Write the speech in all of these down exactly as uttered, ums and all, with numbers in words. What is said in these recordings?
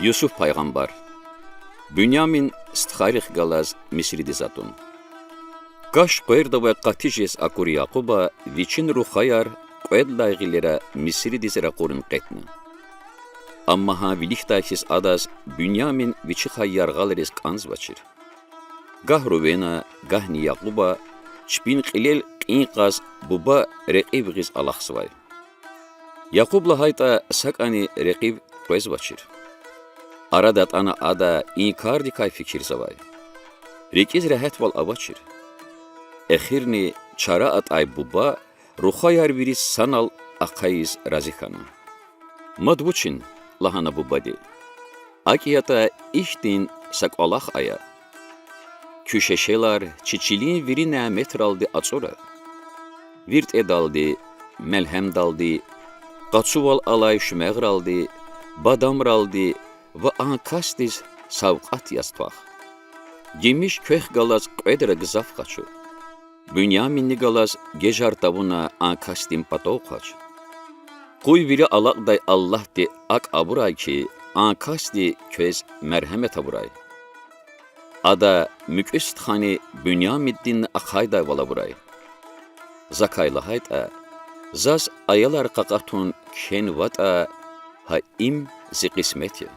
Юсуф пайгъамбар. Бунямин стхайрихъ галаз Мисридиз атун. Каш къвердавай къати жез акур Якьуба вичин рухваяр кьведлай гъилера Мисридиз ракъурун кьетӀна. Амма гьа виликдай хьиз адаз Бунямин вичихъай яргъалариз кӀанзавачир. Гагь Рувена, гагьни Якьуба чпин кьилел кьин кьаз буба рекьив гъиз алахъзавай. Якьуб лагьайтӀа, сакӀани рекьив къвезвачир. Ара датӀана ада и кардикай фикирзавай. РикӀиз регьятвал авачир. Эхирни чара атӀай буба рухваяр вири санал ахъайиз рази хьана. Мад вучин, лагьана бубади, акӀ ятӀа ихьтин са кӀвалах ая. Куь шешелар чи чилин вири няметралди ацӀура. ВиртӀедалди, мелгьемдалди, къацувал алай шуьмягъралди, бадамралди ва а касдиз савкьват яз твах. Гимиш квехъ галаз кьведра гзаф къачу. Буняминни галаз гежар тавуна а касдин патав хъвач. Къуй вири алакьдай Аллагьди акӀ авурай хьи, а касди квез мергьемет авурай. Ада муькуь стхани Бунямидинни ахъайдайвал авурай. Закай лагьайтӀа, заз аялар къакъатун кхьенватӀа, гьа им зи къисмет я.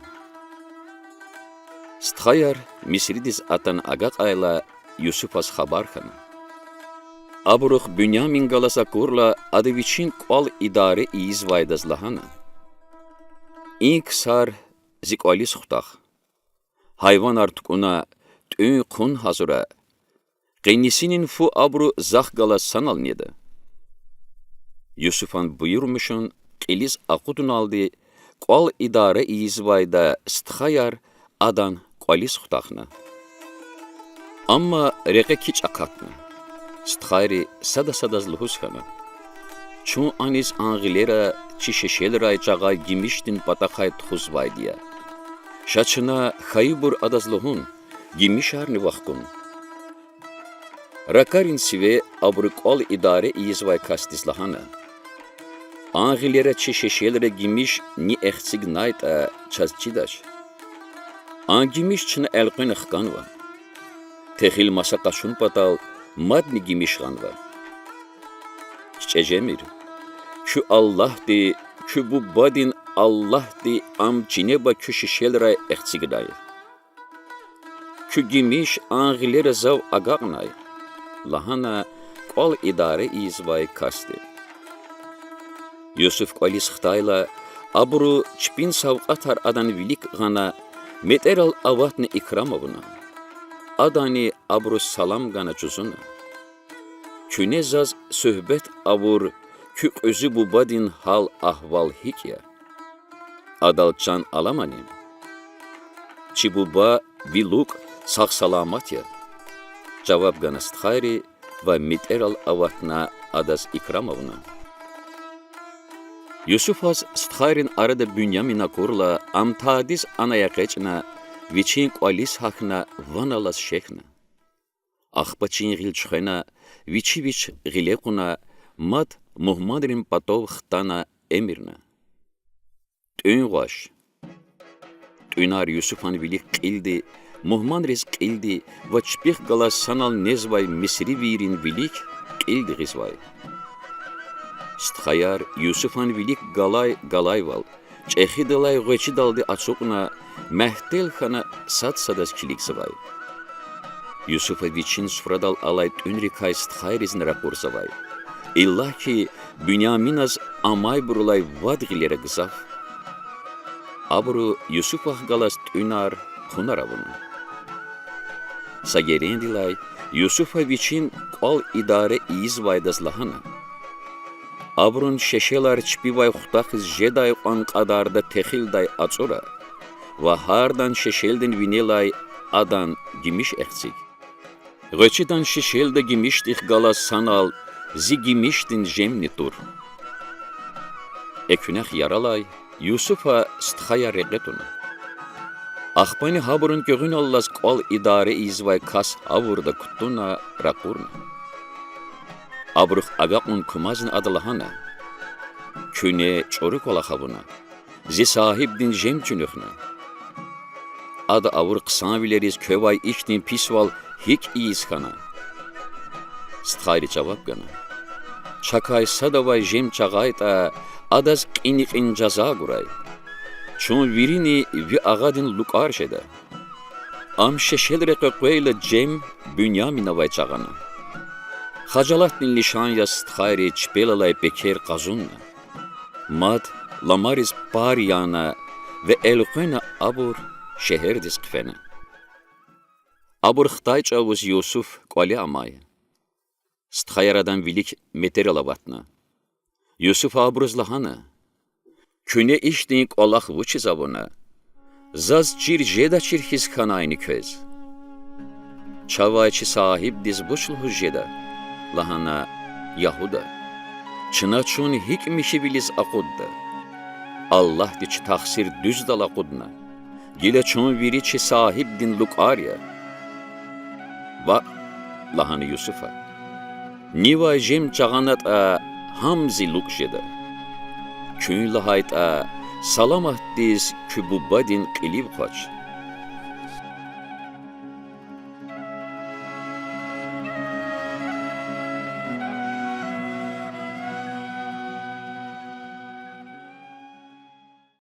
Стхаяр Мисридиз атана агакьайла, Юсуфаз хабар хьана. Абурухъ Бунямин галаз акурла, ада вичин кӀвал идаре ийизвайдаз лагьана: И ксар зи кӀвализ хутах. Гьайванар тукӀуна, тӀуьн-хъун гьазура, къенисинин фу абуру захъ галаз санал неда. Юсуфан буйрумишун кьилиз акъудуналди, кӀвал идара ийизвайда стхаяр адан кӀвализ хутахна. Амма рекье кичӀ акатна. Стхайри сада садаз лугьуз хьана: Чун аниз а гъилера чи шешелрай жагъай гимишдин патахъай тухузвайди я. Ша чна хьайибур адаз лугьун, гимишарни вахкун. РакӀарин сиве абуру кӀвал идара ийизвай касдиз лагьана: А гъилера чи шешелра гимиш ни эхцигнайтӀа, чаз чидач. А гимиш чна элкъвена хканва. Техил маса къачун патал мадни гимиш гъанва. КичӀе жемир, куь Аллагьди, куь бубадин Аллагьди ам чинеба куь шешелрай эхцигнай. Куь гимиш а гъилера зав агакьнай,— лагьана кӀвал идара ийизвай касди. Юсуф кӀвализ хтайла, абуру чпин савкьватар адан вилик гъана, метӀерал аватна икрам авуна. Адани абуруз салам гана жузуна: Куьне заз суьгьбет авур куь кьуьзуь бубадин гьал-агьвал гьикӀ я? Адал чан аламани? Чи буба, ви лукӀ, сагъ-саламат я,— жаваб гана стхайри ва метӀерал аватна адаз икрам авуна. Юсуфаз стхайрин арада Буньямин акурла, ам тадиз анай экъечӀна, вичин кӀвализ гьахьна, ван алаз шехьна. Ахпа чин гъил чуьхвена, вичи вич гъиле кьуна, мад мугьманрин патав хтана эмирна: ТӀуьн гъваш. ТӀуьнар Юсуфан вилик кьилди, мугьманриз кьилди ва чпихъ галаз санал незвай мисривийрин вилик кьилди гъизвай. Стхаяр Юсуфан вилик галай-галайвал, чӀехидалай гъвечӀидалди ацукьна, мягьтел хьана сад садаз килигзавай. Юсуфа вичин суфрадал алай тӀуьнрикай стхайризни ракъурзавай, иллаки Буньяминаз амайбурулай вад гъилера гзаф. Абуру Юсуфахъ галаз тӀуьнар, хъунар авуна. Са герендилай Юсуфа вичин кӀвал идара ийизвайдаз лагьана: Абурун шешелар чпивай хутахиз жедай кьван кьадарда техилдай ацӀура ва гьардан шешелдин винелай адан гимиш эхциг. ГъвечӀидан шешелда гимишдихъ галаз санал зи гимишдин жемни тур. Экуьнахъ яралай Юсуфа стхаяр рекье туна. Ахпани гьабурун гуьгъуьналлаз кӀвал идара ийизвай кас гъавурда кутуна ракъурна. Абурухъ агакьун кумазни ада лагьана: Куьне чӀуру кӀвалах авуна, зи сагьибдин жем чуьнуьхна. ада авур хъсанвилериз квевай ихьтин писвал гьикӀ ийиз хьана? Стхайри жаваб гана: Чакай садавай жем жагъайтӀа, адаз кьин-кьин жаза гурай. Чун вирини ви агъадин лукӀар жеда. Ам шешелри къекъвейла, жем Буняминавай жагъана. Хажалатдин лишан яз стхайри чпелай пекер къазунна. Мад ламариз пар яна ва элкъвена абур шегьердиз хъфена. Абур хтай чӀавуз Юсуф кӀвале амай. Стхаяр адан вилик метӀерал аватна. Юсуфа абуруз лагьана: Куьне ихьтин кӀвалах вучиз авуна? Заз чир жедачир хьиз хьанайни квез? Чавай чи сагьибдиз вуч лугьуз жеда? лагьана Ягьуда. Чна чун гьикӀ михьивилиз акъудда? Аллагьди чи тахсир дуьздал акъудна. Гила чун вири чи сагьибдин лукӀар я. Ваъ, лагьана Юсуфа, нивай жем жагъанатӀа, гьам зи лукӀ жеда. Куьн лагьайтӀа, саламатдиз куь бубадин кьилив къвач.